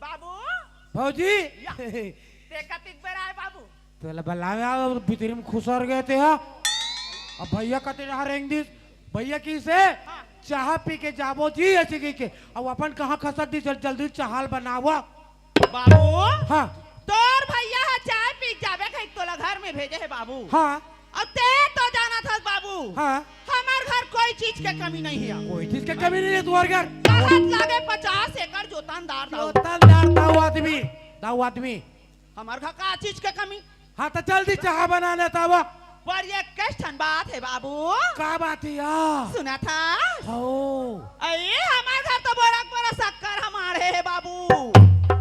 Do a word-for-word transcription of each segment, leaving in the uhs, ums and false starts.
बाबू। भौजी। या। ते कतिक बेर आए बाबू? तोला बलावे आवे, भीतरी में खुसर गे ते हा। अब भैया कते रहा रेंग दिस। भैया किसे? हाँ। चाहा पी के जाबो जी, ऐसे कहि के। अब अपन कहाँ खसक दिस, जल्दी चाहा ल बनावा। बाबू। हाँ। तोर भैया ह चाय पी के जाबे कहि तोला घर में भेजे हे बाबू। हाँ। अब ते तो जानत हस बाबू। हाँ। हमर घर कोई चीज के कमी नहीं हे। कोई चीज के कमी नहीं हे तुम्हारे घर। कहत लागे पचास एकड़ जोतनदार दाऊ। जोतनदार दाऊ आदमी, दाऊ आदमी। हमर घर का चीज के कमी? हाँ, तो जल्दी चाहा बना लेता वो। पर ये कइस ठन बात हे बाबू। का बात हे या? सुनत हस? हो। अरे, हमर घर तो बोरा के बोरा शक्कर ह माढ़े हे बाबू।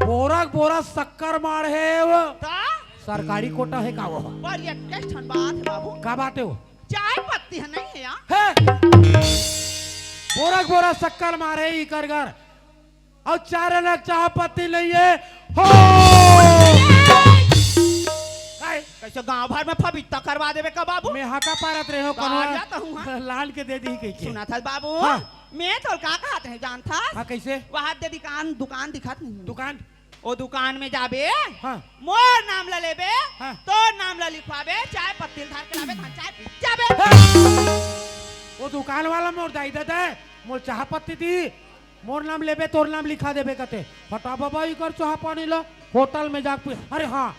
बोरा के बोरा शक्कर माढ़े हे वो। का? सरकारी कोटा हे का वो? पर ये कइस ठन बात हे बाबू। का बात हे वो? चाय पत्ती ह नहीं हे या? हे! बोरा के बोरा शक्कर माढ़े हे इकर घर। अउ चार आना चाहा पत्ती नइ हे। हो! काय? कइसे गांव भर में फबित्ता करवा देबे का बाबू? मैं हाका पारत रहे हव, कोनो जात हूँ, हाँ। लान के दे दी कहि के। सुनत हस बाबू? हाँ। मैं तोला का कहत रहेंव जानत हस? हाँ, कइसे? वहाँ दे दुकान, दुकान दिखत नहीं हे। दुकान? ओ दुकान में जाबे, हाँ। मोर नाम ला लेबे, हाँ। तोर नाम ला लिखवाबे, चाय पत्ती ल धर के लाबे, धान चाय पी जाबे। हाँ। ओ दुकान वाला मोर दाई ददा हे, मोर चाहा पत्ती दी। मोर नाम लेबे, तोर नाम लिखा देबे कथे। हटा बाबा, इकर चाहा पानी ला होटल में जाके पी। अरे हाँ,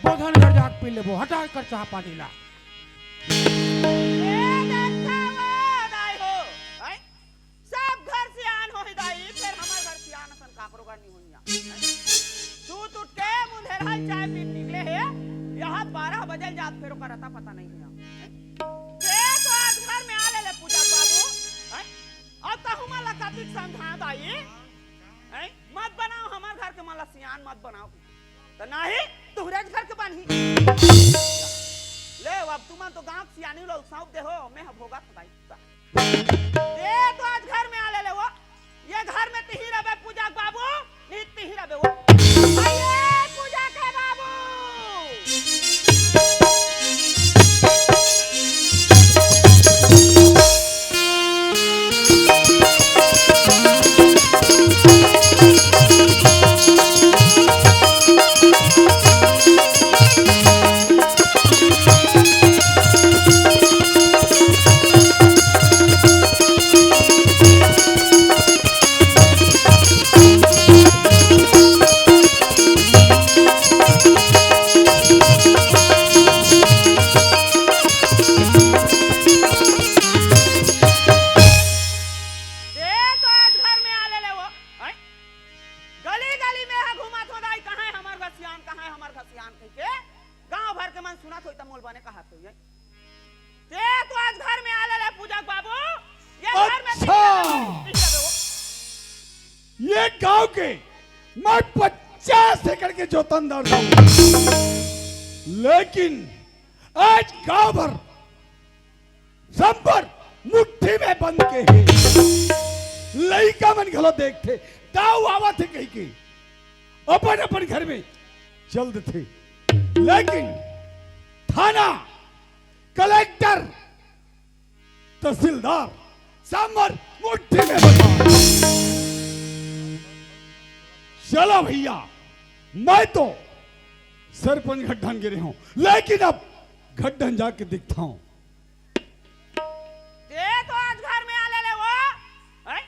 बोधन घर जाके पी लेबो। हटा इकर चाहा पानी ला। ए, देखा वो दाई हो, हैं? सब घर सियान होही दाई, फेर हमर घर सियान असन काकरो घर नहीं होही। सूत उठ के मुंधेरहा चाय पी के निकले हे, यहाँ बारह बजे जात फेर ओकर अता पता नहीं हे। ए, तो आज घर में आ ले ले पूजा बाबू, हैं? अउ तहु मन ला कतिक समझाएंव दाई, हैं? मत बनाव हमर घर के मन ला सियान मत बनाव। त नाही, तुहरेच घर के बनही। ले, अब तुमन तो गांव के सियानी ला सौंप दे हो, मैं ह भोगत हंव दाई। ए तो आज घर में आ ले ले वो, ये घर में तिही रबे पूजा के बाबू, नहीं तिही रबे वो। आइए पूजा के बाबू। ए, तो आज घर में आ ले ले वो, हैं? गली गली में ह घूमत हो दाई, कहाँ हे हमर घर सियान, कहाँ हे हमर घर सियान कहि के गांव भर के मन सुनत होई त मोला बने कहत होई, हैं? ते तो आज घर में आ ले ले पूजा के बाबू, ये घर में अच्छा। तिही रबे वो। ये गांव के मैं पचास एकड़ के जोतनदार हूँ, लेकिन आज गांव भर सांबर मुट्ठी में बंद के हे। लइका मन घलो देखथे, दाऊ आवत हे कहि के अपन अपन घर में चल देथे, लेकिन थाना, कलेक्टर, तहसीलदार सांबर मुट्ठी में बंद। चलो भैया, मैं तो सरपंच घड्ढन गे रहेंव, लेकिन अब घड्ढन जाके देखथंव। ते तो आज घर में आ ले ले वो, हैं?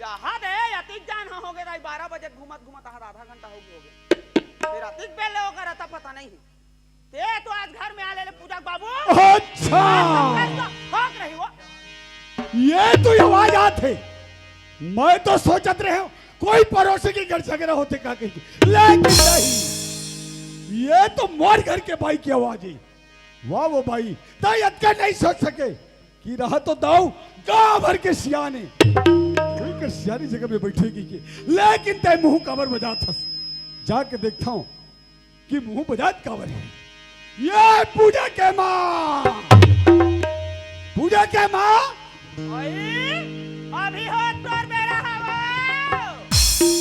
यहाँ दे, अतिक जान ह होगे दाई, बारह बजे घूमत घूमत आधा घंटा होगे होगे। फेर अतिक बेर ले ओकर अता पता नहीं हे। ते तो आज घर में आ ले ले पूजा के बाबू। अच्छा। आज तो फैसला होके रही वो। ये तो आवाज आत हे। मैं तो सोचत रहेंव कोई पड़ोसी के घर झगड़ा होथे का कहि के, लेकिन नहीं, ये तो मोर घर के बाई के आवाज हे। वाह वो बाई, तैं अतका नहीं सोच सके कि रहा तो दाऊ गांव भर के सियान हे, कोई कर सियानी जगह में बइठे कहि के, लेकिन तैं मुंह काबर बजात हस। जाके देखथंव कि मुंह बजात काबर हे। ये पूजा के माँ, पूजा के माँ। ओए, अभी हो तोर बेरा हवय।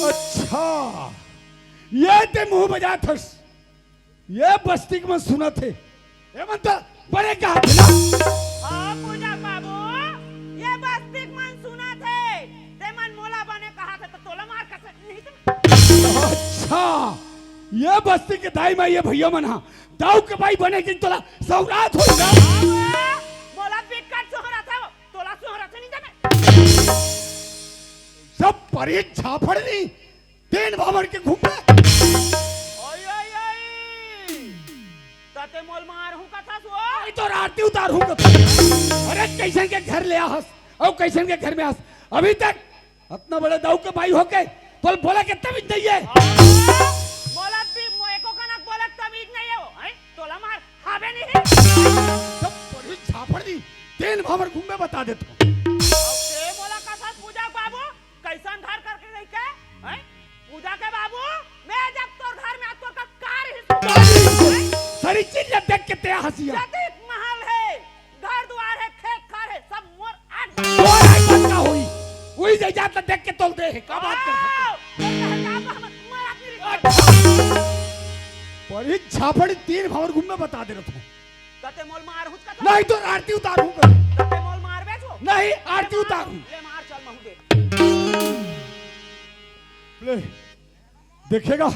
अच्छा, ये तैं मुंह बजात हस। ये बस्ती के मन सुनत हे। ये मन तो बड़े कहत हे ना। हाँ, पूजा बाबू, ये बस्ती के मन सुनत हे। ते मन मोला बने कहत हे, त तोला मार कसे नहीं सुन। ये बस्ती के दाई माई, ये भैया मन हा, दाऊ के बाई बने के तोला सौरात होई ना। मोला बिकट सोहरत हे वो, तोला सोहरत हे नहीं जाने। सब परी झापड़ नी, दिन भर के घूमे। ओई, ओई, ओई। तते मोल मार हूँ कथा सो। आई तो आरती उतार हूँ कथा। अरे कैसन के घर ले आहस, अउ कैसन के घर में आहस। अभी तक अतना बड़े दाऊ के माई होके तोल बोला के तमीज नहीं हे। मोला भी मो-, एको कनक बोला तमीज नहीं हे वो, हैं? तोला मार हावे नहीं हे। सब परी झापड़ नी, दिन भर घूमे बता देत हूँ। अउ ते मोला कथा पूजा बाबू, कैसन घर करके रही के, हैं? पूजा के बाबू, मैं जब तोर घर में आ, तोर का कार ही सरी चीज ला देख के ते हंसिया। जतिक महल हे, घर दुआर हे, खेत खार हे, सब मोर आज तोर आज बात का होई? वही जायदाद ला देख के तोल दे हे, का बात कर सकते? वाओ! ये कहता तो हम मरत नहीं रही। परी झापड़ नी, दिन भर घूमे बता दे रहा। तते मोल मार हुच का नहीं तो आरती उतार हूँ कर। तते मोल मार बेचो। नहीं, आरती उतार हूँ। ले मार, चल महू दे। ले, देखेगा,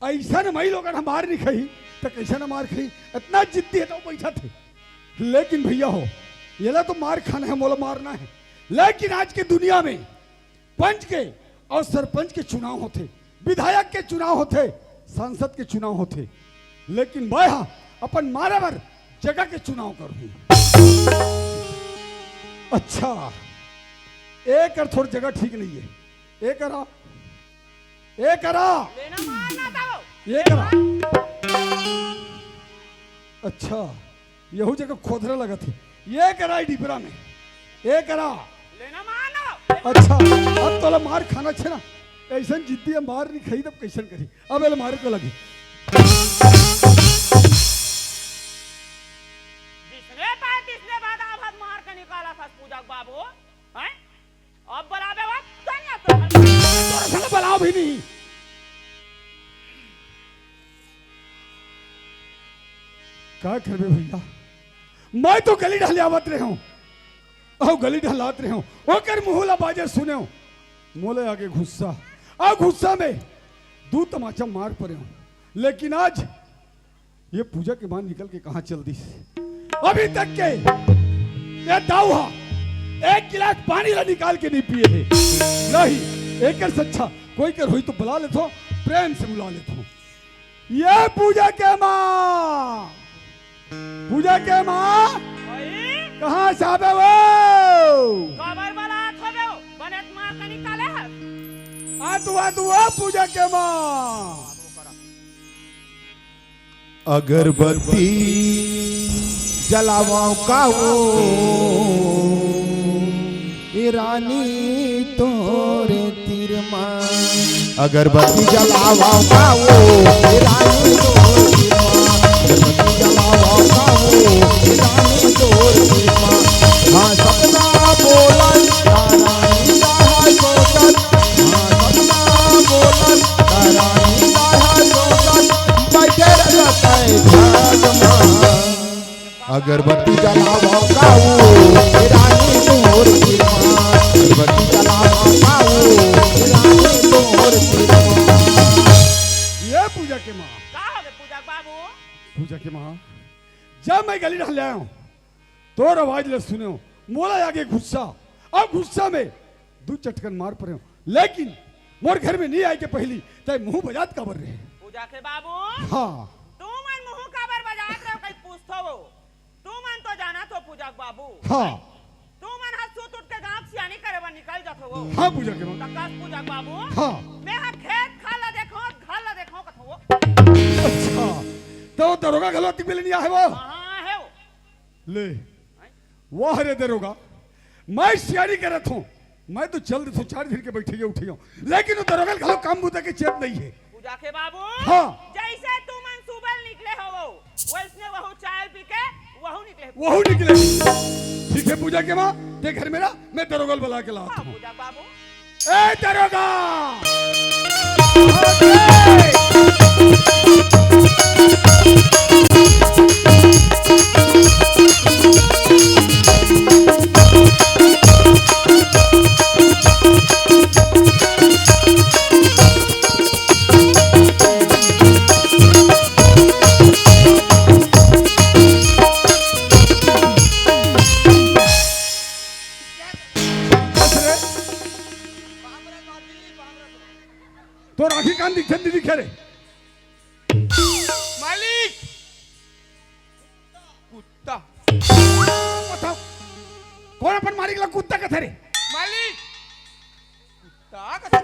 ऐसन मई लोगन हमार नहीं खई, तो कैसन हमार खई? इतना जिद्दी हे तो बैठा थे। लेकिन भैया हो, येला तो मार खाना हे, मोला मारना हे। लेकिन आज के दुनिया में पंच के अउ सरपंच के चुनाव होथे, विधायक के चुनाव होथे, सांसद के चुनाव होथे, लेकिन मैं हा अपन मारे बर जगह के चुनाव करहूं। अच्छा, एकर थोर जगह ठीक नहीं हे, ए करा, ए करा, लेना मारना था वो। ए करा। अच्छा, यहू जगह खोदरा लगत हे। ए करा, ए डिपरा में। ए करा। लेना मारना। अच्छा, अब तोला मार खाना छे ना। ऐसन जिद्दी हे, मार नहीं खाई, तब कैसन करी? अब एला मारे तो लगी। जिसने पाए, तिसने बाद आभात मार के निकाला था पूजा के बाबू। हैं? अब बलावे वक्त कन्या तो तोर संग बलाव भी नहीं। का करबे भैया, मैं तो गली ढहले आवत रहे हूँ, अउ गली ढहलात रहे हूँ, ओकर मुँह ला बाजे सुने हूँ, मोले आगे गुस्सा, अउ गुस्सा में दू तमाचा मार परे हूँ। लेकिन आज ये पूजा के माँ निकल के कहाँ चल दिस? अभी तक के ये दाऊ हा एक गिलास पानी ला निकाल के नहीं पिए हे। नहीं, एकर से अच्छा कोई कर होई तो बुला लेथो, प्रेम से बुला लेथो। ये पूजा के माँ, पूजा के माँ, भाई? कहाँ से आबे वो? काबर बलात होबे वो? बने मार के निकाले हे। आ तू, आ तू, आ पूजा के माँ। अगरबत्ती जलावंव का वो, ए रानी तोरे तीर मा। अगरबत्ती जलावंव का वो, ए रानी तोरे तीर मा। अगरबत्ती जलावंव का वो, ए रानी तोरे तीर मा। हाँ, सपना बोलन, रानी रहा सोचत। हाँ, सपना बोलन, रानी रहा सोचत। बैठे रहत है भाग मा। अगरबत्ती जलावंव का वो, ए रानी तोर सिरमान। अगरबत्ती जलावंव का वो, ए रानी तोर सिरमान। ये पूजा के माँ। का हो गे पूजा के बाबू? पूजा के माँ, जब मैं गली ढहले आए हूँ, तोर आवाज ला सुने हूँ, मोला आगे गुस्सा, अउ गुस्सा में दू चटकन मार परे हूँ, लेकिन मोर घर में नहीं आए के पहली तय मुँह बजात काबर रहे? पूजा के बाबू। हाँ। तू मन मुँह काबर बजात रहे, कहीं पूछथो वो। तू मन तो जानत हो पूजा के बाबू। हाँ। तू मन ह सुत उठ के गाँव सियानी करे बर निकल जात हो वो। हाँ पूजा के माँ। त कस पूजा के बाबू। हाँ। मैं ह खेत खार ला देखो, घर ला देखो कथो वो। अच्छा, तो दरोगा घलो अतिक बेले नहीं आहे वो? हाँ, आहे वो। ले, वाह रे दरोगा, मैं सियानी करत हूँ, मैं तो चल देथों, चार दिन के बैठे उठे हूँ, लेकिन वो दरोगा घलो काम बुता के चेत नहीं है। पूजा के बाबू, हाँ। जैसे तू मन सुबह निकले हो, वैसने वहू चाय पी के वहू निकले। वहू निकले। ठीक है पूजा के माँ, ते घर में रह, मैं दरोगा ल बला के लात हूँ। पूजा के बाबू। ए दरोगा! तोर आँखी कान दिखथे, नहीं दिखे रे? मालिक, कुत्ता। बताओ, कोन अपन मालिक ला कुत्ता कथे रे? मालिक, कुत्ता कथे।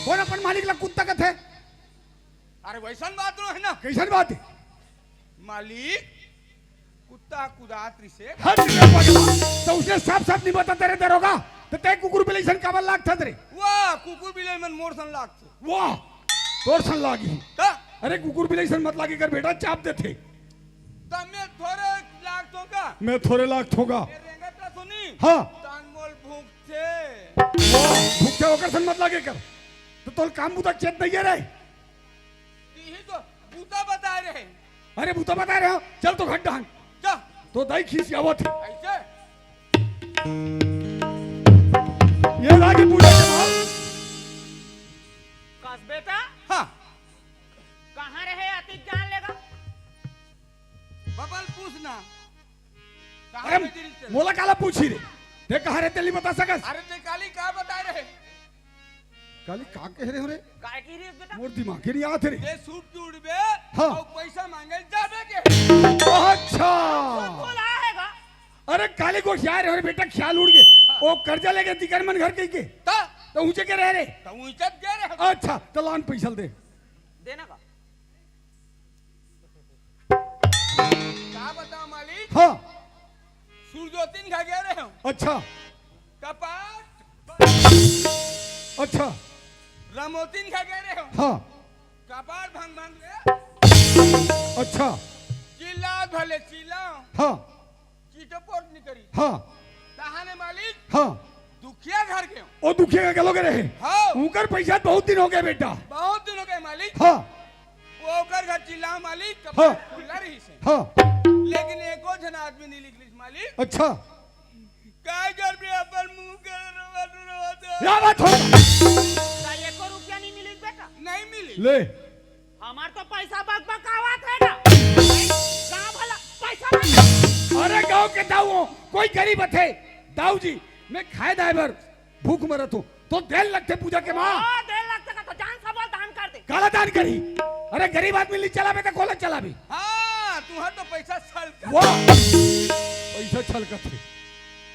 कोन अपन मालिक ला कुत्ता कथे? अरे वैसन बात नोहे ना। कैसन बात हे? मालिक, कुत्ता कुदात रिसे। हट रे बकवा, त उसने साफ साफ नहीं बताते रे दरोगा, त तैं कुकुर बिलई सन काबर लागथस रे? वाह, कुकुर बिलई मन मोर सन लागथे। वाह, तोर सन लागी। त? अरे कुकुर बिलई सन मत लागे कर बेटा, चाप देथे। त मैं थोरे लागथों का? मैं थोरे लागथों का? ये रेंगत ला सुनी? हाँ। तन मोल भूखथे। वाह, भूखथे ओकर सन मत लागे कर। त तोर काम बुता चेत नहीं हे रे? तिही तो बूता बताए रहे। अरे बूता बताए रहे हो, चल तो घट डाहन। जा। तो दाई खिसियावत हे। ऐसे? ये लागे पूजा के माल। कस बेटा? हाँ। कहाँ रहे अतीत जान लेगा? बबल पूछना। कहाँ अरे, में गिरी तेरे? मोला काला पूछी रे? तैं कहाँ रहे तेला बता सकस? अरे तैं काली का बताए रहे? काली का कहे रहे हो रे? काय की रे बेटा? मोर दिमाग के नहीं आत रे। ये सूट के उड़बे, हाँ। अउ पैसा मांगे जाबे के। अच्छा। बोला आएगा। अरे काली को क्या रहे हो रे बेटा, ख्याल उड़ गए। हाँ। वो कर्जा लेके दिकर मन घर कही के। त? त ऊंचे के रहे रे? त ऊंचे के रहे। अच्छा, त लान पैसा दे। देना का? का बताओ मालिक? हाँ। सूरजोतिन घर गे रहे हो। अच्छा। कपाट। अच्छा। रमोतिन घर गे रहे हो। हाँ। कपाट भंग भंग ले। अच्छा। चिल्ला भले चिल्ला। हाँ। चिटपोट नहीं करी। हाँ। कहाने मालिक? हाँ। दुखिया घर के हो। ओ दुखिया के घलो गे रहे। हाँ। उनकर पैसा बहुत दिन हो गए बेटा। बहुत दिन हो गए मालिक। हाँ। ओकर घर चिल्लाओ मालिक, हाँ। कपाट खुला रहिसे। हाँ। लेकिन एको झन आदमी नहीं निकलिस मालिक। अच्छा। काय करबे अपन मुंह के रोवत रोवत। का बात हो? का एको रुपया नहीं मिलिस बेटा? नहीं मिलिस। ले। हमार तो पैसा बकबकावत हे ना। गांव वाला पैसा बक- अरे गांव के दाऊ, कोई गरीब अथे, दाऊ जी, मैं खाए दाए बर भूख मरत हूँ, तो देर लगथे पूजा के माँ। ओ, देर लगथे का तो जान सब दान कर दे। काला दान करी? अरे गरीब आदमी नी चलाबे तो कोला चलाबे? हाँ, तुहर तो पैसा छलकत। वाह, पैसा छलकत हे।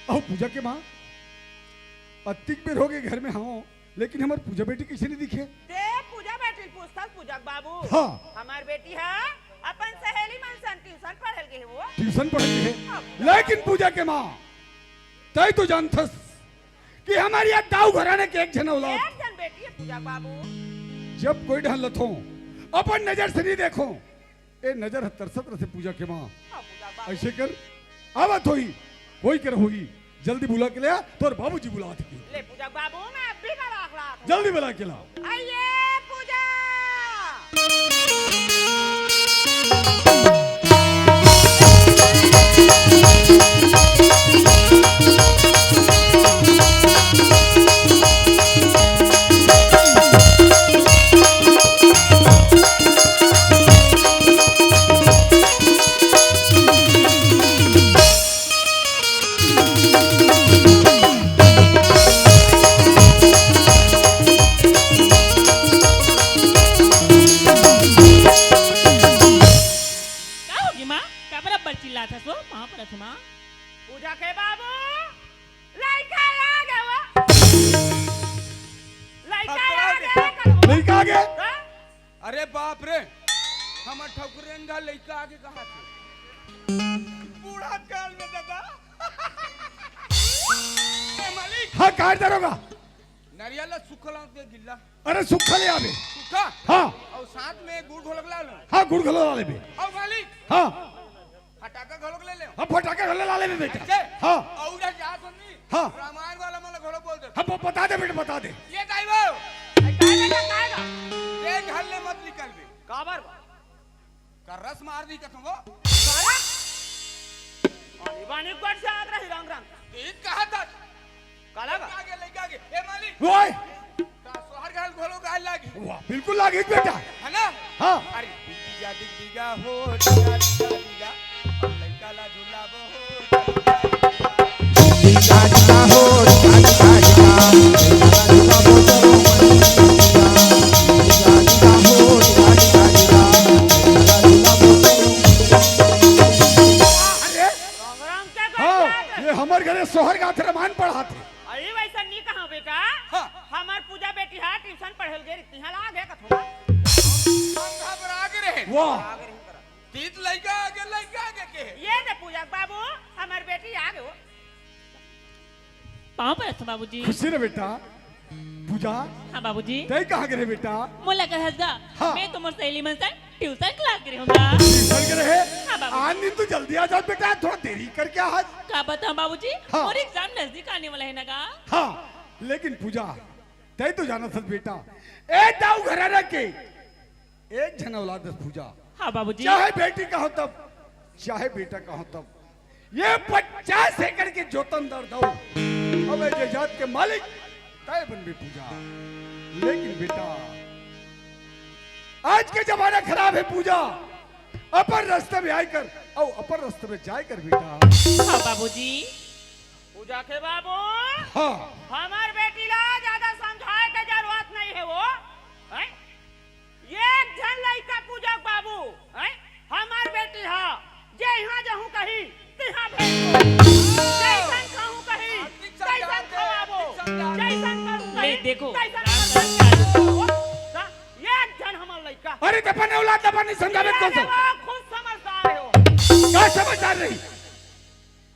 अहो पूजा के माँ, अतिक बेर हो गए घर में, हाँ, लेकिन हमर पूजा बेटी कैसे नहीं दिखे? ते पूजा बेटी पूछथस, पूजा के बाबू। हाँ। हमर बेटी ह अपन सहेली मन सन ट्यूशन पढ़ल गे हे वो। ट्यूशन पढ़ल गे हे। हाँ। लेकिन पूजा के माँ, तै तो जानथस कि हमर ये दाऊ घराने के एक झन औलाद। एक झन बेटी हे पूजा के बाबू। जब कोई डहन लथों, अपन नजर से नहीं देखों, ए नजर ह तरसत रथे पूजा के माँ। हाँ, पूजा बाबू। ऐसे कर, आवत होही, कोई कर होही, जल्दी बुला के ले आ, तोर बाबूजी बुलात हे। ले पूजा बाबू, मैं अभी बुला के लात हूँ। जल्दी बुला के ला। आइए पूजा। का होगे माँ? काबर अब्बड़ चिल्लात हस वो? कहाँ परत हो माँ? पूजा के बाबू, लइका आ गे वो। लइका आ गे, कल हो। लइका आ गे? हाँ? अरे बाप रे, हमर ठकुरेन घर लइका आगे कहा थे। बूढ़ा काल में दादा। ए मालिक। हाँ, काट दरोगा। नरियल ला सुखल आंत के गिल्ला। अरे सुखल ले आबे। सुखा? हाँ। अउ साथ में गुड़ घोलक ला लो। हाँ, गुड़ घोलक ला लेबे। अउ मालिक। हाँ। फटाका घोलक ले ले। हाँ, फटाका घोलक ला लेबे बेटा। ऐसे? हाँ। अउ उधर जात होनी। हाँ। रामायण वाला मन ला घोलक बोल दे। हाँ, ब-, बता दे बेटा, बता दे। ये दाई वो। ए, काय बेटा, काय बा? ये घर ले मत निकलबे। काबर बा? करस मार दी कथंव। करस? पानी बानी गोड़ से आत रही रंग रंग। ठीक कहा था। काला बा? लइका आगे, लइका आगे। ए मालिक। ओए। का सोहर घाल घोलो गाल लागी। वाह, बिल्कुल लागी बेटा। है ना? हाँ। अरे, बिटिया डिग डिगा हो, डिगा डिगा डिगा। अब लइका ला झुलाबो हो, डिगा डिगा हो, डिगा डिगा डिगा। लइका ला झुलाबो, चलो मैया। गे रे, तिहा ला गे कथो। हम घबरा गे रहे। वाह। तीत लइका आगे, लइका आगे के हे। ये दे पूजा बाबू, हमर बेटी आगे हो। पाँव परत हँव बाबूजी। खुशी रह बेटा। पूजा। हाँ बाबूजी। तैं कहाँ गे रहे बेटा? मोला कहस गा। हाँ। मैं तो मोर सहेली मन संग ट्यूशन क्लास गे रहे हँव गा। ट्यूशन गे रहे? हाँ बाबूजी। आज दिन तो जल्दी आ जात बेटा, थोड़ा देरी करके आ। का बतावँ बाबूजी? हाँ। मोर एग्जाम नजदीक आने वाला हे ना गा। हाँ, लेकिन पूजा, तैं तो जानत हस बेटा, ए दाऊ घराना के एक झन औलाद हस पूजा। हाँ बाबूजी। चाहे बेटी कहो तब, चाहे बेटा कहो तब, ये पचास एकड़ के जोतनदार दाऊ, अब ए जायदाद के मालिक तैं बनबे पूजा। लेकिन बेटा, आज के जमाना खराब हे पूजा, अपन रस्ता में आय कर अउ अपन रस्ता में जाय कर बेटा। हाँ बाबूजी। पूजा के बाबू। हाँ। हमर बेटी ला ज्यादा समझाय के जरूरत नइ हे वो। हैं? एक झन लइका पूजा के बाबू, हैं? हमर बेटी हा, जेहा जहूँ कही, तिहा भेजबो। जइसन खाहूँ कही, तइसन खवाबो। जइसन करूँ कही, तइसन करबो। का? एक झन हमर लइका। अरे, त अपन औलाद अपन नइ समझाबे त कोन सा? खुद समझदार हो। का समझदार रही?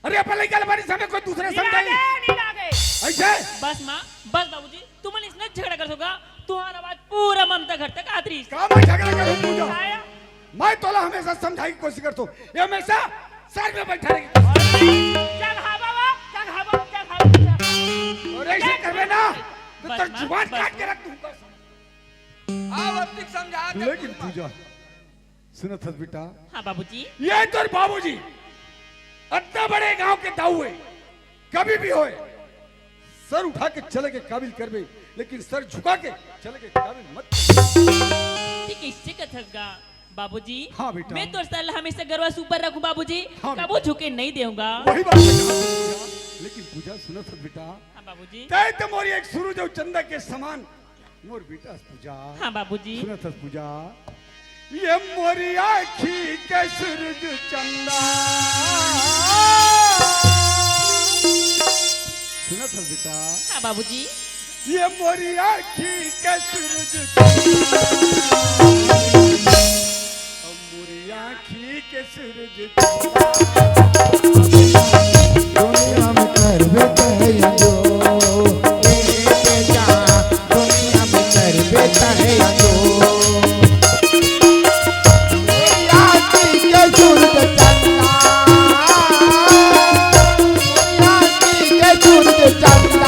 अरे, अपन लइका ल बारी सामने कोई दूसरा नइ समझाई। लागे, नइ लागे। अइसे? बस माँ, बस बाबूजी, तुमन अइसने झगड़ा करथो गा, तुम्हार आवाज पूरा ममता घर तक आत रहिस। का मैं झगड़ा करूँ पूजा? मैं तोला हमेशा समझाय के कोशिश करथों, ये हमेशा सर में बैठा रही। चल हाँ बाबा, चल हाँ बाबा, चल हाँ बाबा, चल। अरे अइसे करबे ना, त तोर जुबान काट के रख दूँगा। लेकिन पूजा, सुनत हस बेटा? हाँ बाबूजी। ये तोर बाबूजी अतना बड़े गांव के दाऊ हे, कभी भी होय सर उठा के चले के काबिल करबे, लेकिन सर झुका के चले के काबिल मत करबे। ठीक कइसे कथस गा बाबूजी? हाँ बेटा। मैं तोर सर ला हमेशा गरवा से ऊपर रखूँ बाबूजी, हाँ कभू झुके नइ देहूँ गा। वही बात मैं कहत हूँ बेटा। लेकिन पूजा सुनत हस बेटा? हाँ बाबूजी। तैं तो मोरी एक सूरज अउ चंदा के समान मोर बेटा हस पूजा। हाँ बाबूजी। सुनत हस पूजा? ये मोरी आँखी के सूरज चंदा। सुनत हस बेटा? हाँ बाबूजी। ये मोरी आँखी के सूरज चंदा। अब मोरी आँखी के सूरज चंदा। दुनिया में करबे तैं जो, ए बेटा, दुनिया में करबे तैं जो। आँखी के सूरज चंदा, आँखी के सूरज चंदा।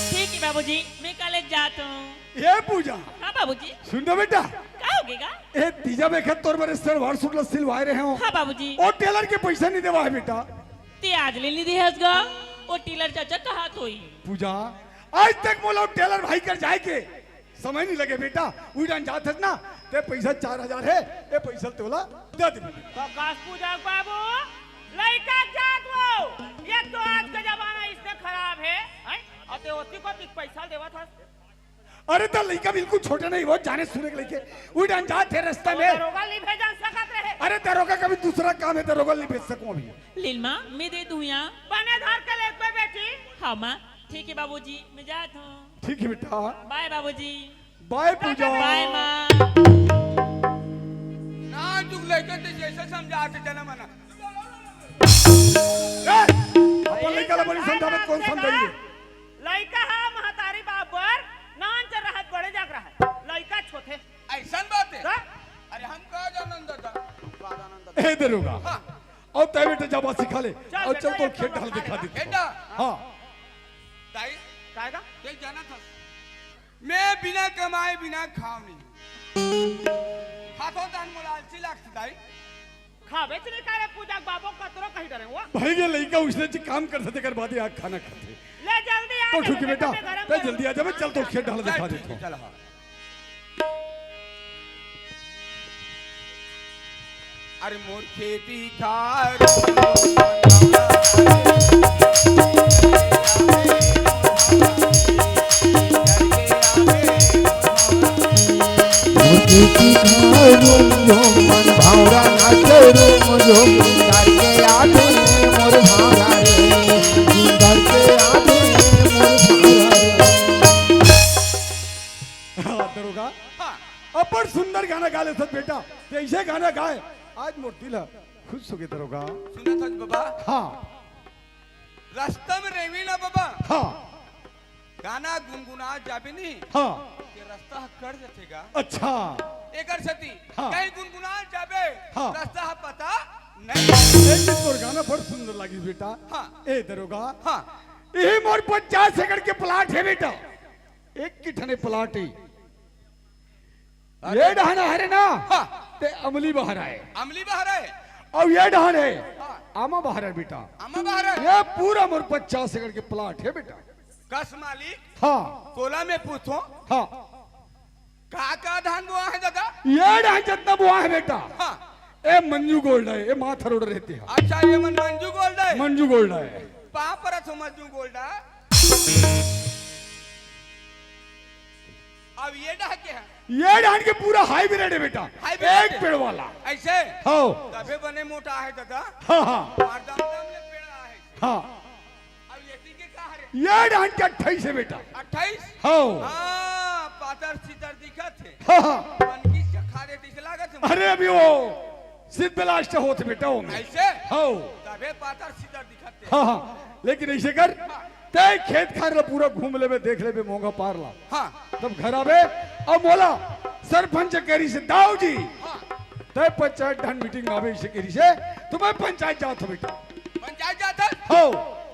ठीक हे बाबूजी, मैं कॉलेज जात हूँ। ए पूजा। हाँ बाबूजी। सुन ना बेटा। का होगे गा? ए तीजा बेखत तोर बर सलवार सूट ला सिलवाय रहे हँव। हाँ बाबूजी। ओ टेलर के पइसा नइ देवा हे बेटा। तैं आज ले नइ दे हस गा। ओ टेलर चाचा कहाँ तो ही? पूजा, आज तक मोला ओ टेलर भाई कर जाय के समय नइ लगे बेटा। उही डाहन जात हस ना, तैं पइसा चार हजार हे, ए पइसा तोला दे दे। प्रकाश पूजा बाबू, लइका जात वो। एक तो आज के जमाना अइसने खराब हे, हैं? अते ओती कोती पइसा देवत हस। अरे त लइका बिल्कुल छोटे नइ हे वो, जाने सुने के लइका। उही डाहन जात हे रस्ता में। दरोगा ल नइ भेजन सकत रहे। अरे दरोगा का भी दूसरा काम हे, दरोगा ल नइ भेज सकूँ अभी। लीलमा, मैं दे दूँ या। बने धर के लेगबे बेटी। हाँ माँ, ठीक हे बाबूजी, मैं जात हूँ। ठीक हे बेटा। बाय बाबूजी। बाय पूजा। बाय माँ। ना चुक लइका तैं जइसे समझात हे जना मना। ए, अपन लइका ला बड़ी समझावत, कोन समझाही? लइका हा महतारी बाप बर नान च रहत बड़े जाग रहा हे। लइका छोटे। अइसन बात हे? का? अरे हम का जानन दादा? का जानन दादा? ए दरोगा। हाँ। अउ तैं बेटा जाबा सिखा ले। चल अउ बेटा, चल तोला खेत डाहर दिखा देथों। खेत डाहर? हाँ। दाई, काय का? तैं जानत हस, मैं बिना कमाए बिना खाव नहीं। खाथों तहन मोला आलसी लागथे दाई। खाबे च नइ करे पूजा के बाबू कतरो कही डरे हुआ। भाई ये लइका उसने च काम करथे तेकर बादे आके खाना खाथे। ले जल्दी आ तो जा ठीक हे बेटा, तैं जल्दी आ जाबे, चल तोला खेत डाहर दिखा देथों। चल हाँ। अरे मोर खेती खार झूम झूम मन भौंरा नाचे, झूम झूम। घर के आगे मोर भौंरा रे, घर के आगे मोर भौंरा रे। हाँ, दरोगा। हाँ। अब्बड़ सुंदर गाना गा लेथस बेटा। जइसे गाना गाए, आज मोर दिल ह खुश होगे दरोगा। सुनत हस बबा? हाँ। रस्ता में रहिबे ना बबा। हाँ। गाना गुनगुना जाबे नी। हाँ। के रस्ता ह कट जथे गा। अच्छा। एकर सेती हाँ। कहीं गुनगुना जाबे, हाँ। रस्ता ह पता नहीं। ए, तोर गाना बड़ सुंदर लागिस बेटा। हाँ। ए दरोगा। हाँ। इही मोर पचास एकड़ के प्लाट हे बेटा। एक किठने प्लाट हे। अरे। ये डहन हरे ना, हाँ। ते अमली बहर आए। अमली बहर आए। अउ ये डहन हे, हाँ। आमा बहर आए बेटा। आमा बहर आए। ये पूरा मोर पचास एकड़ के प्लाट हे बेटा। कस मालिक। हाँ। तोला मैं पूछों। हाँ। का का धान बोआ हे दादा? ये डहन जतना बोआ हे बेटा। हाँ। ए मंजू गोल्ड हे, ए माथा रोड रहते हैं। अच्छा, ये मन मंजू गोल्ड हे? मंजू गोल्ड हे। पाँव परत हों मंजू गोल्ड हे। अब ये डहन के हे? ये डहन के पूरा हाइब्रिड हे बेटा। हाइब्रिड एक हे? पेड़ वाला। ऐसे? हाँ। तभे बने मोटा हे दादा। हाँ, हाँ। मार दम दम ले पेड़ आहे। हाँ। अब ये ती के का हरे? ये डहन के अट्ठाईस हे बेटा। अट्ठाईस? हाँ। हाँ, पातर सीतर दिखत हे। हाँ, हाँ। मन की चखा दे दिस लागत हे। अरे अभी वो सिद्ध ब्लास्ट होत बेटा वो में। ऐसे? हाँ। तभे पातर सीतर दिखत हे। हाँ, हाँ। लेकिन ऐसे कर, हाँ। तैं खेत खार ला पूरा घूम लेबे, देख लेबे, मोंगा पार ला। हाँ। तब घर आबे, अउ मोला सरपंच कहिस हे दाऊ जी, हाँ। तैं पंचायत डहन मीटिंग आबे, अइसे कहिस हे, त मैं पंचायत जात हों बेटा। पंचायत जात हस? हाँ।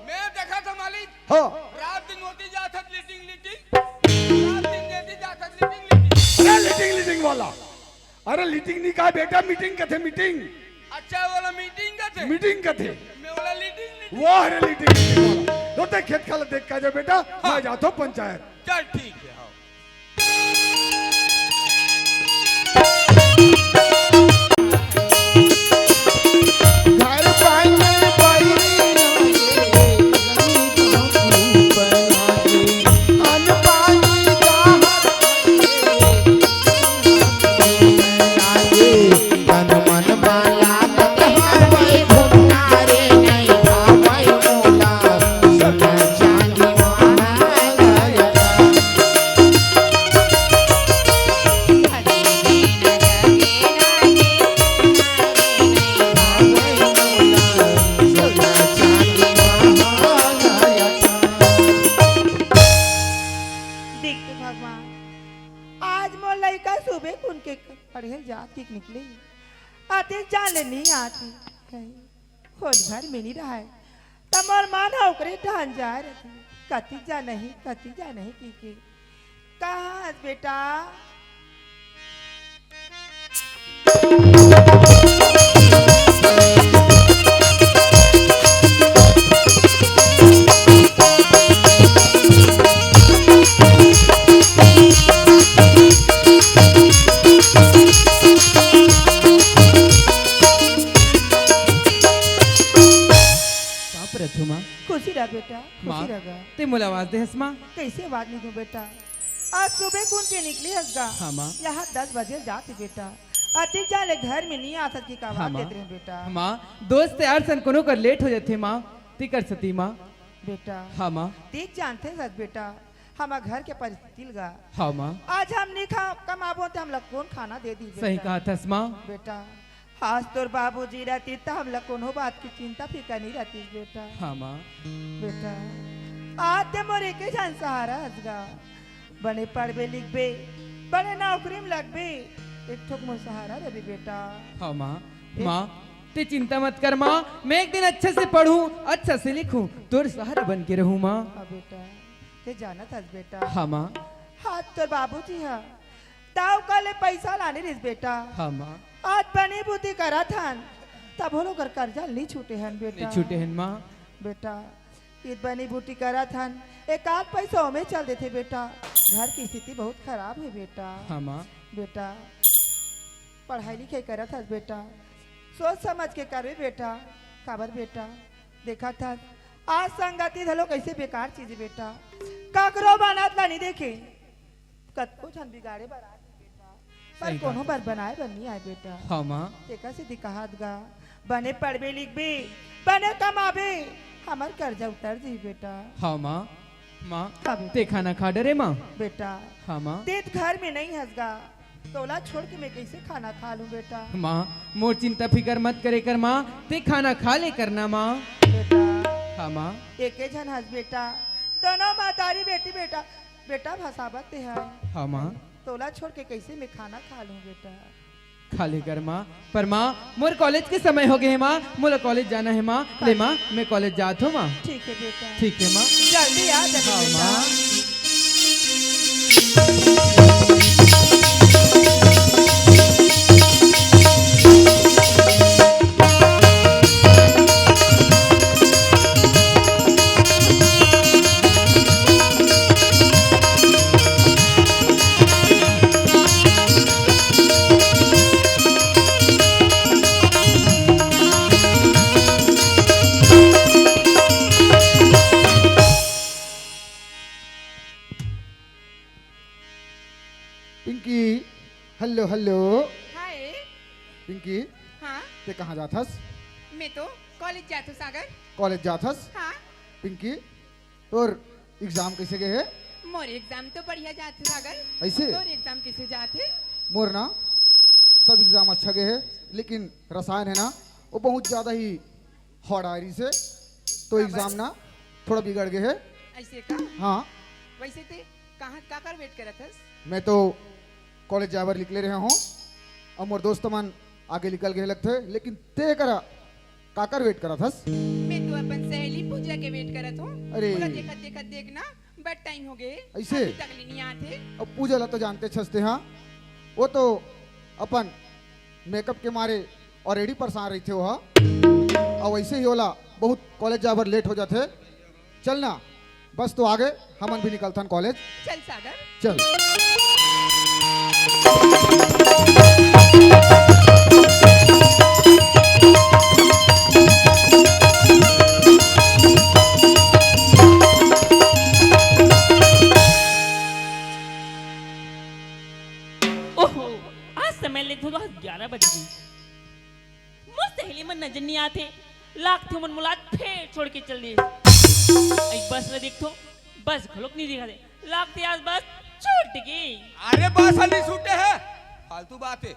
मैं देखत हों मालिक, हाँ। रात दिन ओती जात हस लीटिंग लीटिंग, रात दिन एती जात हस लीटिंग लीटिंग। अरे लीटिंग लीटिंग वाला, अरे लीटिंग नहीं कहे बेटा, मीटिंग कथे, मीटिंग। अच्छा, वो ला मीटिंग कथे? मीटिंग कथे। मैं वो ला लीटिंग, लीटिंग। वाह रे लीटिंग, लीटिंग वाला। तो तैं खेत खार ला देख के आ जा बेटा, हाँ। मैं जात हों पंचायत। चल ठीक हे, हाँ। घर पाए देख तो भगवान, आज मोर लइका सुबे कुन के पढ़े जात के निकले, अतेक जान ले नहीं आती। होली घर में नहीं रहे, त मोर मन ह ओकरे डहन जाए रहिथे। कति जा नहीं, कति जा नहीं, की के। कहाँ हस बेटा? का परत हो माँ? खुशी रह बेटा, माँ, खुशी रह। तैं मोला आवाज दे हस माँ? कैसे आवाज नहीं दूं बेटा? आज सुबह कुन के निकले हस गा? हाँ माँ। यहाँ दस बजे जात हे बेटा। अतिक जाले घर में नहीं आ सके का हाँ आवाज माँ। देत रहे बेटा। माँ, दोस्त यार सन कोनो कर लेट हो जाथे माँ, तेकर सेती माँ। बेटा। हाँ माँ। देख जानते हस बेटा, हमर घर के परिस्थिति लगा। हाँ माँ। आज हम नहीं खा कमाबो त हमला कौन खाना दे दी बेटा? सही कहा थस माँ। बेटा, आज तोर बाबूजी रहती त हमला कोनो बात की चिंता फिकर नहीं रहती बेटा। हाँ माँ। बेटा, आज ते मोर एक ही जन सहारा हस गा। बने पढ़बे लिखबे, बने नौकरी में लगबे, एक ठोक मोर सहारा रहबे बेटा। हाँ माँ। ए- माँ, ते चिंता मत कर माँ, मैं एक दिन अच्छे से पढ़ूँ, अच्छा से लिखूँ, तोर सहारा बन के रहूँ माँ। हाँ बेटा, ते जानत हस बेटा। हाँ माँ। आज तोर बाबूजी हा दाऊ का ले पैसा लाने रिस बेटा। हाँ माँ। आज बनी बूती करत हन, तब वो लोग कर कर्जा नहीं छूटे हन बेटा। नहीं छूटे हन माँ। बेटा, ईद बनी बूती करत हन, एक आध पैसा ओमे चल देथे बेटा। घर की स्थिति बहुत खराब है बेटा। हाँ माँ। बेटा, पढ़ाई लिखाई करत हस बेटा, सोच समझ के करबे बेटा। काबर बेटा, देखत हस आज संगति घलो कैसे बेकार चीज है बेटा। ककरो बनत ला नहीं देखे, कतको झन बिगाड़े बर आथे बेटा, पर कोनो बर बनाए बर नइ आए बेटा। हाँ माँ। तेकर सेती कहत गा, बने पढ़बे लिखबे, बने कमाबे, हमर कर्जा उतर जही बेटा। हाँ माँ। माँ, हाँ बेटा। ते खाना खा डरे माँ? बेटा, हाँ माँ। ते घर में नइ हस गा, तोला छोड़ के मैं कइसे खाना खा लूं बेटा? माँ, मोर चिंता फिकर मत करे कर माँ, ते खाना खा ले कर ना माँ। बेटा, हाँ माँ। एके झन हस बेटा, दोनों महतारी बेटी बेटा, बेटा भसावत ते है। हाँ माँ। तोला छोड़ के कइसे मैं खाना खा लूं बेटा? खा ले कर माँ। पर माँ, मोर कॉलेज के समय हो गए हे माँ, मोला कॉलेज जाना हे माँ। ले माँ, मैं कॉलेज जात हूँ माँ। ठीक है बेटा। ठीक है माँ। जल्दी आ जा हाँ बेटा। माँ। Pinky, hello, hello. Hi. Pinky, हाँ? ते कहाँ जात हस? मैं तो कॉलेज जात हूँ, सागर। कॉलेज जात हस? हाँ। पिंकी, तोर एग्जाम कइसे गए हे? मोर एग्जाम तो बढ़िया जात हे, सागर। अइसे? तोर एग्जाम कइसे जात हे? मोर ना, सब एग्जाम अच्छा गए हे, लेकिन रसायन हे ना, वो बहुत ज्यादा ही हार्ड आ रही से, तो काबर? एग्जाम ना थोड़ा बिगड़ गए हे। अइसे का? हाँ। वइसे ते कहाँ, काकर वेट करत हस? मैं तो कॉलेज जाए बर निकले रहे हूँ, अउ मोर दोस्त मन आगे निकल गए लगथे, लेकिन ते करा काकर वेट करत हस? मैं तो अपन सहेली पूजा के वेट करत हूँ। अरे। ओला देखत देखत देख ना, बड़ टाइम हो गए, अइसे? अभी तक ले नइ आत हे। अब पूजा ला तो जानते हस ते, हाँ, वो तो अपन मेकअप के मारे already परेशान रहिथे वो ह। अउ वइसे ही ओला बहुत कॉलेज जाए बर लेट हो जाथे। चल ना, बस तो आगे, हमन भी निकलथन कॉलेज। चल सागर। चल। ओहो, आज समय लेट हो तो आज ग्यारह बज गई। मोर सहेली मन नजर नइ आत हे, लागथे ओमन मोला आज फेर छोड़ के चल दिस। अई बस ल देखथों, बस घलोक नइ दिखत हे, लागथे आज बस छूट गे। अरे बस ह नइ छूटे हे, फालतू बात हे,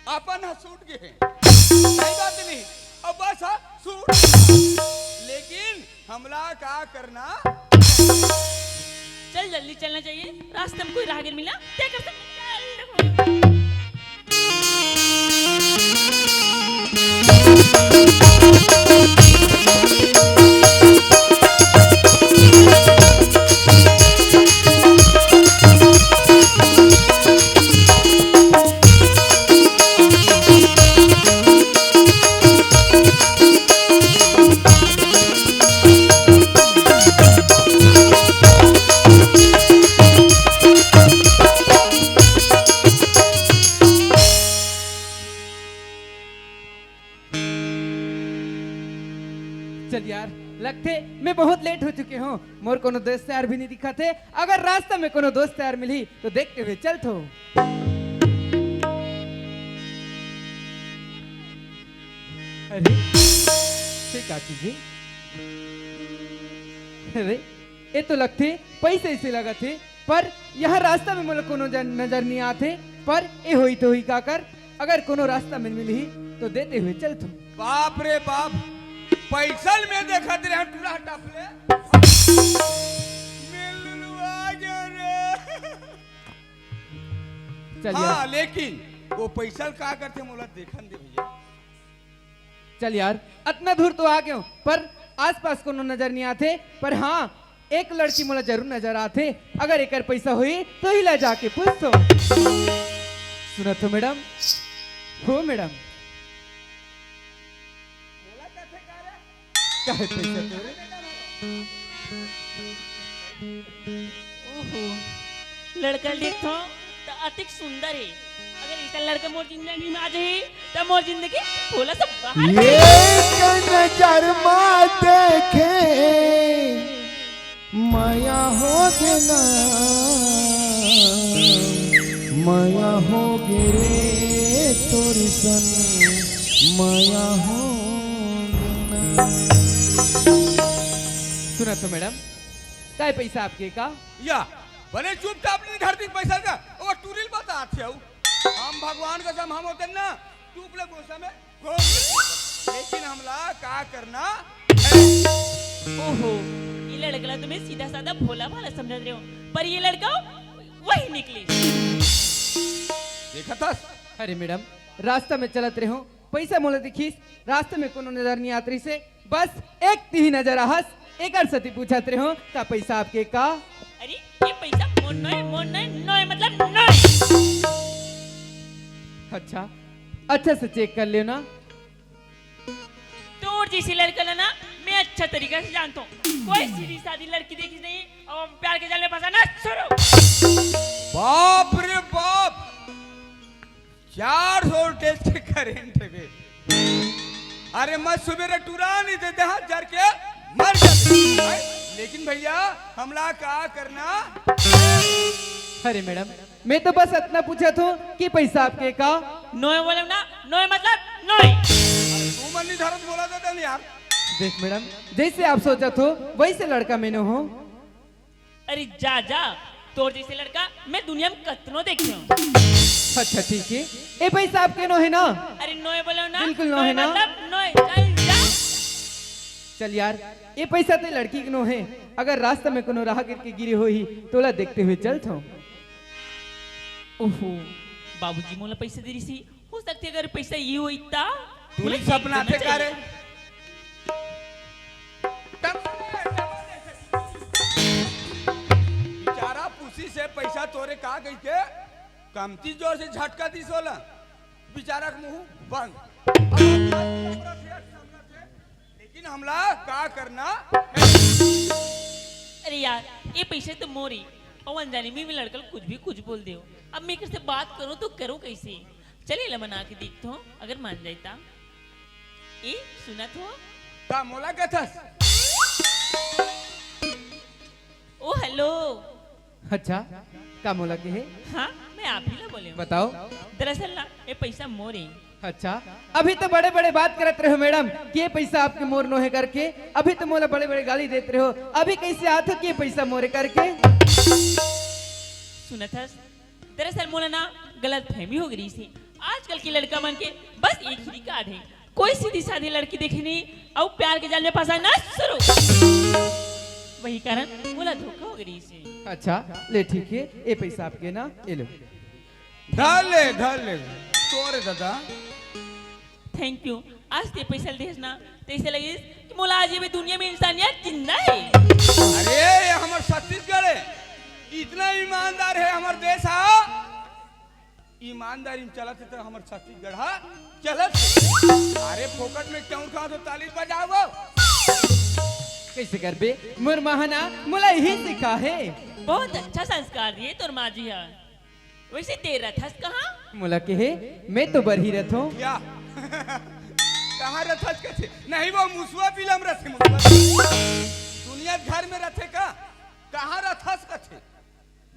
अपन ह छूट गे हे, सही बात नइ, अब बस ह छूट गे। लेकिन हमला का करना? चल, जल्दी चलना चाहिए। रास्ते में कोई राहगीर मिला, ते कर सकते। चल यार, लगथे मैं बहुत लेट हो चुके हूँ, मोर कोनो दोस्त यार भी नहीं दिखत हे। अगर रास्ता में कोनो दोस्त यार मिलही तो देखते हुए चलथों। अरे, ये का चीज हे? अरे, ये तो लगथे पैसे से लगत हे, पर यहाँ रास्ता में मोला कोनो जन नजर नहीं आत हे, पर ये होई तो होई काकर, अगर कोनो रास्ता में मिलही तो देते हुए चलथों। बाप रे बाप, पैसा ल मैं देखत रहे टूरा टपले। मिलवा गया रे। चल यार। हाँ, लेकिन वो पैसा ल का करथे मोला देखन दे भैया। चल यार, अतना दूर तो आ गेंव, पर आसपास कोनो नजर नहीं आथे। पर हाँ, एक लड़की मोला जरूर नजर आथे। अगर एकर पैसा होही, तो ही ला जाके पूछथों। सुनत हो मैडम? हो मैडम? काहे पैसा तोरे? ओहो, लड़का ल देखथों त अतिक सुंदर हे। अगर अइसन लड़का मोर जिंदगी में आ जाही त मोर जिंदगी भोला से बाहर ये एक नजर मा देखे मया हो देना। मया होगे रे तोर सन, मया होगे ना। सुना तो मैडम, काय पैसा आपके का? या, बने चुपचाप नहीं धरती पैसा का, वो टूरिल बतात हे। हम भगवान कसम हम होते ना, टूप ले गोसा में लेकिन हमला का करना है? ओहो, ये लड़का ला तुम्हें सीधा साधा भोला भाला समझत रहे हो, पर ये लड़का वही निकली। देखा था? अरे मैडम, रास्ता में चलत रहे हो, पैसा मोला दिखिस, रास्ता में कोनो नजर नहीं आत रहिस हे, बस एक तिही नजर आहस, एकर सती पूछत रहे हो, का पैसा आपके का? अरे, ये पैसा मोर नोहे, मोर नोहे, नोहे मतलब नोहे। अच्छा, अच्छा से चेक कर लेव ना। तोर जैसी लड़का ला ना, मैं अच्छा तरीका से जानता हूँ। कोई सीधी सादी लड़की देखी नहीं और प्यार के जाल में फंसाना शुरू। बाप रे बाप, चार सौ वोल्टेज के करंट है बे। अरे मैं सुबेरे टुरा नहीं देते हाथ जर के मर जाते। लेकिन भैया, हमला का करना? अरे मैडम, मैं तो बस इतना पूछत हूँ कि पैसा आपके का? नोहे बोले ना, नोहे मतलब नोहे। अरे तू मन नहीं धरत बोला देता नहीं यार। देख मैडम, जैसे आप सोचत हो वैसे लड़का मैंने हो। अरे जा जा, तोर जैसे लड़का मैं दुनिया में कतनो देखे हूँ। अच्छा ठीक है, ये पैसा आपके नोहे ना? अरे नोहे बोलो ना, बिल्कुल नोहे नोहे ना। मतलब नोहे, चल जा। चल यार, ये पैसा ते लड़की के नोहे। अगर रास्ता में कोनो राहगीर के गिरे होही, तोला देखते हुए चल थो। ओहो, बाबूजी मोला पैसा दे रही, हो सकथे अगर पैसा ये होई ता। तू ही सपना थे का रे? बेचारा पुसी से पैसा तोरे का कहिके कमती जोर से झटका दिस ओला। बेचारा के मुंह बंद। अब लेकिन हमला का करना? अरे यार, ये पैसे तो मोरी। और अनजाने में भी लड़का कुछ भी कुछ बोल दे। अब मैं एकर से बात करूं तो करूं कैसे? चले ला मना के देखता हूँ, अगर मान जाए ता। ए, सुनत हो? का मोला कथस? ओ, हेलो। अच्छा, का मोला के हे? हाँ, मैं आप ही ला बोले हूँ। बताओ। दरअसल ना, ये पैसा मोरे। अच्छा, अभी तो बड़े-बड़े बात करत रहे हो मैडम कि ये पैसा आपके मोर नोहे करके, अभी तो मोला बड़े-बड़े गाली देत रहे हो, अभी कैसे आत हो कि ये पैसा मोरे करके? सुनत हस, दरअसल मोला ना गलत फहमी हो गई थी। आजकल के लड़का मन के बस एक ही रिकॉर्ड है, कोई सीधी सादी लड़की देखे नहीं और प्यार के जाल में फंसा ना शुरू। वही कारण मोला धोखा हो गई थी। अच्छा, ले ठीक है, ये पैसा आपके ना, ये लो। धर ले, धर ले, तोरे दादा। Thank you. आज ते पैसा देस ना, तैसे लगिस कि मोला आज ये दुनिया में इंसानियत जिंदा है। अरे, ये हमर छत्तीसगढ़ है, इतना ईमानदार है हमर देश हा। ईमानदारी में चलत है तो हमर छत्तीसगढ़ हा चलत है। अरे, फोकट में क्यों खा तो ताली बजाओ। कैसे करबे? मोर माँ हा ना मोला यही सिखा है। बहुत अच्छा संस्कार दिए तोर माँ जी हा। वैसे ते रथस कहाँ? मोला के हे, मैं तो बरही रथों। क्या? कहाँ रथस कथे? नहीं, वो मुसवा बिलम रथे, मुसवा। दुनिया घर में रथे का? कहाँ रथस कथे?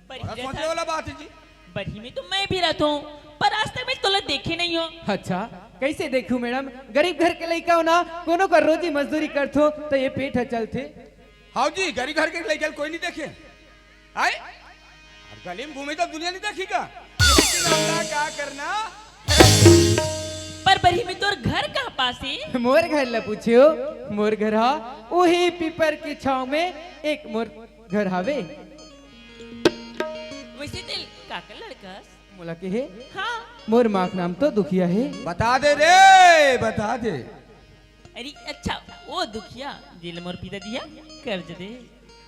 बरही बड़ा सोचे रथस। वाला बात है जी। बरही में तो मैं भी रथों, पर आज तक मैं तोला देखे नहीं हो। अच्छा, कैसे देखूं मैडम? गरीब घर के लइका हो ना, कोनो का रोजी मजदूरी करथो, तो ये पेट ह चलथे। हाँ जी, गरीब घर के लइका कोई नहीं देखे। आए? अब गली में घूमे तो दुनिया नहीं देखी का? लेकिन हमला का करना? पर बरही में तोर घर कहाँ पास है? मोर घर ला पूछियो, मोर घर हा उही पीपर के छाव में एक मोर घर हावे। वैसे तेल काकर लड़कस? मोला के हे? हाँ। मोर माँ के नाम तो दुखिया हे। बता दे रे, बता दे। अरे अच्छा, वो दुखिया, जेल मोर पिताजी हा कर्ज दे।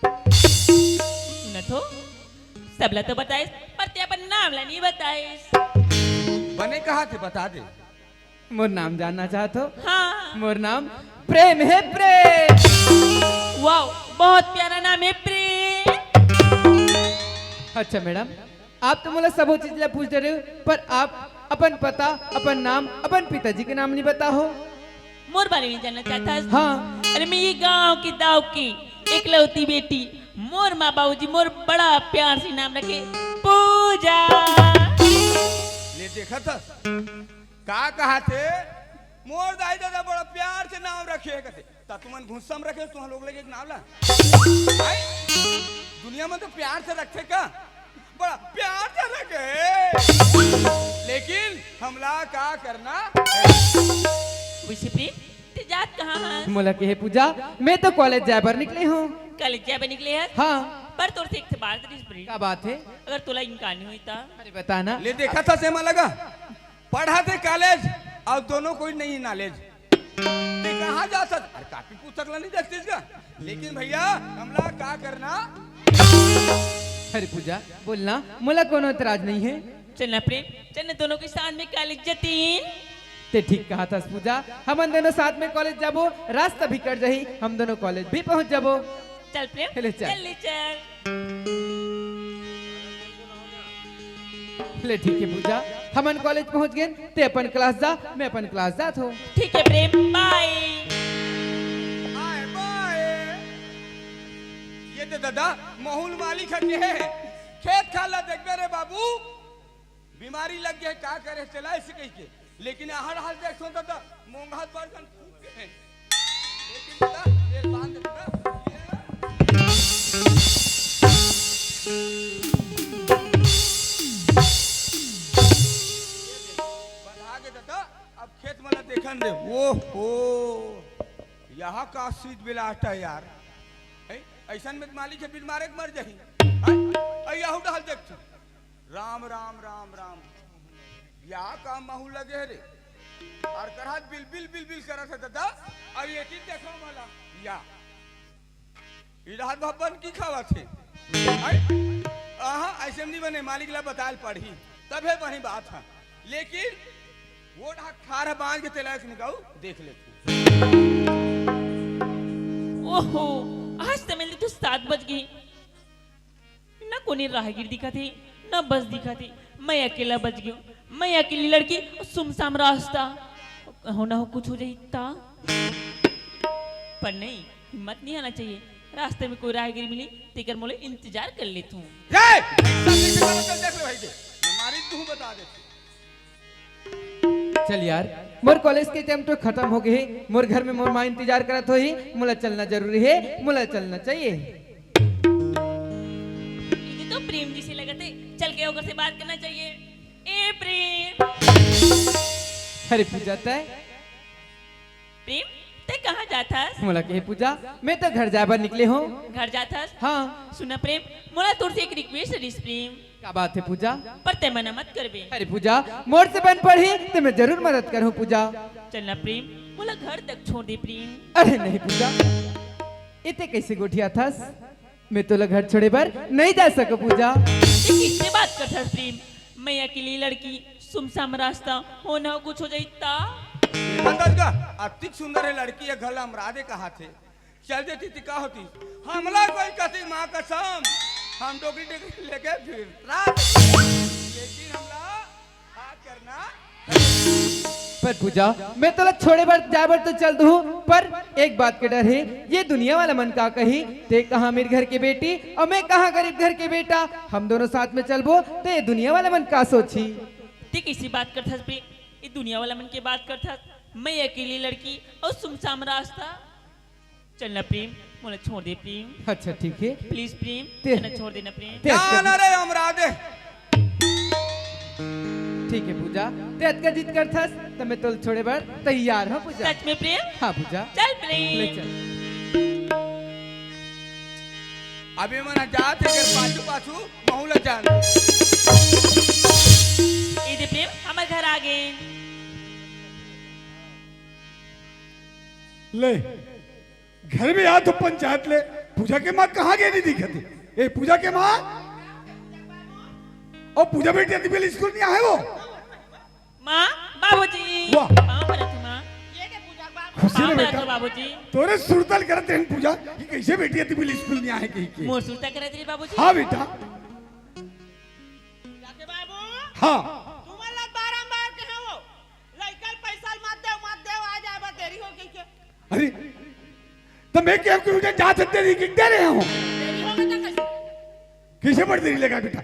सुनत हो? सबला तो बताइस, पर ते अपन नाम ला नहीं बताइस। बने कहा थे, बता दे। मोर नाम जानना चाहत हो? हाँ। मोर नाम प्रेम हे, प्रेम। वाओ, बहुत प्यारा नाम है, प्रेम। अच्छा मैडम, आप तो मोला सबो चीज ला पूछ डरे हो, पर आप अपन पता, अपन नाम, अपन पिताजी के नाम नहीं बताहो। मोर बारे में जानना चाहत हस? हाँ। अरे मैं ये गांव की दाव की एकलौती बेटी, मोर माँ बाबूजी मोर बड़ा प्यार से नाम रखे पूजा। देखत हस? का कहाथे? मोर दाई ददा बड़ा प्यार से नाम रखे हे कथे। त तुमन गुस्सा म रखे हो, तुमन लोग लगे एक नाम ला। भाई, दुनिया में तो प्यार से रखथे का? बड़ा प्यार से रखे हे। लेकिन हमला का करना? वैसे प्रेम, ते जात कहाँ हस? मोला के हे पूजा, मैं तो कॉलेज जाए बर निकले हूँ। कॉलेज जाए बर निकले हस? हाँ। पर तोर से एक ठे बात रहिस प्रेम। का बात हे? अगर तोला इनकार नहीं होई त? अरे बता ना। ले देखत हस एमा लगा। पढ़त हे कॉलेज अउ दोनों कोई नहीं नॉलेज। ते कहाँ जात हस? अरे कापी पुस्तक ला नहीं देखतिस का? लेकिन भैया, हमला का करना? अरे पूजा, बोलना, मोला कोनो एतराज नहीं हे। चलना प्रेम, चलना दोनों के साथ में कॉलेज जतीन। ते ठीक कहाथस पूजा, हमन दोनों साथ में कॉलेज जाबो, रास्ता भी कट जाही, हम दोनों कॉलेज भी पहुंच जाबो। चल प्रेम, ले चल। चल ले चल। ले ठीक हे पूजा, हमन कॉलेज पहुंच गेन, ते अपन क्लास जा, मैं अपन क्लास जात हों। ठीक हे प्रेम, बाय। बाय बाय। ये तो दादा महूल मालिक हके हे, खेत खार ला देखबे रे बाबू, बीमारी लग गे, का करे, चला ऐसे कहि के। लेकिन आहर हाल देखथों त, त मोंघा बर कन फूक के हे। लेकिन त तेल बांध देथे ना। बंधा के त, त अब खेत मन ला देखन दे। ओहो, यहाँ का सीट बिलाटा यार। ऐ, ऐसन में मालिक हे, बिल मारे के मर जाही। हैं? ऐ, यहू डहल देख तू। राम, राम, राम, राम। या का महू लगे हे रे? अउ करत बिल, बिल, बिल, बिल करत हे दादा। अउ ये चीज देखो मला। या। ई रात भर बन की खावत हे? हैं? आहा, ऐसे में नहीं बने, मालिक ला बताए ल पड़ही। तभे बनी बात हे। लेकिन वो ढाक खार बांध के तेला एक निकाऊ, देख ले तू। ओहो, आज तो मिलती तू सात बज गई। न कोने राहगीर दिखत हे, न बस दिखत हे। मैं अकेला बच गयो। मैं अकेली लड़की, सुमसाम रास्ता। कहूँ ना हो कुछ हो जाही ता। पर नहीं, हिम्मत नहीं आना चाहिए। रास्ते में कोई राहगीर मिली, तेकर मोले इंतजार कर लेथूं। ए! सब नीचे चलो, चल देख ले भाई के। मैं मारी तू बता दे। चल यार, मोर कॉलेज के टाइम तो खत्म हो गए हे, मोर घर में मोर माँ इंतजार करत होही, मोला चलना जरूरी हे, मोला चलना चाहिए। ये तो प्रेम जी से लगत हे, चल के ओकर से बात करना चाहिए। ए प्रेम। अरे पूजा तय। प्रेम, तय कहाँ जात हस? मोला के पूजा, मैं तो घर जाए बर निकले हों। घर जात हस? हाँ। सुना प्रेम, मोला तोर से एक रिक्वेस्ट रहिस प्रेम। का बात हे पूजा? पर तय मना मत करबे। अरे पूजा, मोर से बन पड़ही त मैं जरूर मदद करहूँ पूजा। चलना प्रेम, मोला घर तक छोड़ दे प्रेम। अरे नहीं पूजा, इते कैसे गोठियाथस? मैं तोला घर छोड़े बर नहीं जा सको पूजा। तय किससे बात करथस प्रेम? मैं अकेली लड़की, सुमसाम रास्ता, हो ना हो कुछ हो जाही ता। देखत हस गा, अतिक सुंदर हे लड़की, ये घर ला हमरादे कहाथे। चल देती त का होतिस? हमला कोई कती माँ कसम, हम डोकरी डोकरी लेके फिरत। लेकिन हमला का करना? पर पूजा, मैं तोला छोड़े बर, जाए बर तो चल दूँ, पर एक बात के डर हे, ये दुनिया वाला मन का कही, तय कहाँ अमीर घर के बेटी अउ मैं कहाँ गरीब घर के बेटा, हम दोनों साथ में चलबो, त ये दुनिया वाला मन का सोचही? तय कैसी बात करथस बे? ये दुनिया वाला मन के बात करथस? मैं अकेली लड़की अउ सुमसाम रास्ता। चलना प्रेम, मोला छोड़ दे प्रेम। अच्छा, ठीक हे। प्लीज प्रेम, तय चलना छोड़ देना प्रेम। तय ना, ना रे, हमरादे। ठीक हे पूजा, तय अतका जिद करथस, त मैं तोला छोड़े बर तैयार हों पूजा। सच में प्रेम? हाँ पूजा। चल प्रेम। ले चल। अभी मन जात हे, कर पाछू पाछू महू ला जान। ए दे प्रेम, हमर घर आ गे। ले, घर में आ तो पंचायत ले, पूजा के माँ कहाँ गे नहीं दिखत हे? ए, पूजा के माँ? ओ, पूजा बेटी अभी स्कूल नहीं आए वो? माँ, बाबूजी। वाह। पाँव परत हूँ, माँ। खुशी पाँव रे परत बेटा। हूँ, बाबूजी। तोरे सुरता ल करत रहेन पूजा, कि कैसे बेटी अभी स्कूल नहीं आए कही के। मोर सुरता करत रहे, बाबूजी। हाँ बेटा। पूजा के बाबू। हाँ। तुमन ला बारंबार कहे हो, लइका ल पैसा ल मत देव, मत देव, आ जाए बा देरी हो गई के। अरे, त मैं क्या करूँ, जा सकते नहीं, कितने रहे हो? देरी हो गई तो कैसे? कैसे बढ़ देरी लगा बेटा?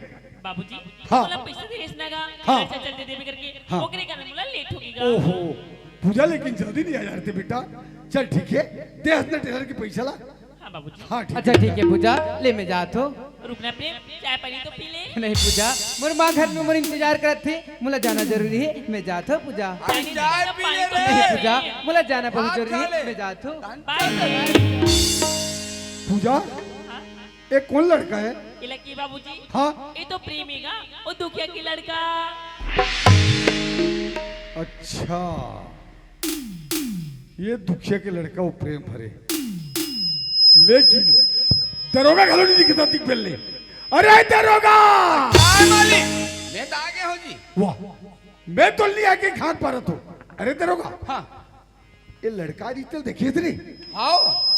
बाबूजी, हाँ। मोला पैसा दे रेस ना गा, हाँ। खर्चा चल दे देबे करके, हाँ। ओकरे कारण मोला लेट हो गई गा। ओहो, पूजा लेकिन जल्दी नहीं आ जाते बेटा। चल ठीक है, दे हंसना टेलर के पैसा ला। हाँ बाबूजी। हाँ ठीक अच्छा है। ठीक है पूजा, ले मैं जात हो। रुकना प्रेम, चाय पानी तो पी ले। नहीं पूजा, मोर माँ घर में मोर इंतजार करत थे, मोला जाना जरूरी है, मैं जात हो पूजा। अरे चाय पी ले रे। नहीं पूजा, मोला जाना बहुत जरूरी है, मैं जात हो। बाय। पूजा, हाँ? ये कौन लड़का है? ये लकी बाबूजी। हाँ? ये तो प्रेम हे गा, वो दुखिया के लड़का। अच्छा, ये दुखिया के लड़का वो प्रेम भरे, लेकिन दरोगा घलो नहीं दिखता तिक बेल ले। अरे दरोगा! हाँ मालिक, मैं तो आ गया हूँ जी। वाह, मैं तो नहीं आके खान पा रहा था। अरे दरोगा, हाँ। ये लड़का रीते देखे थे नहीं? हाँ।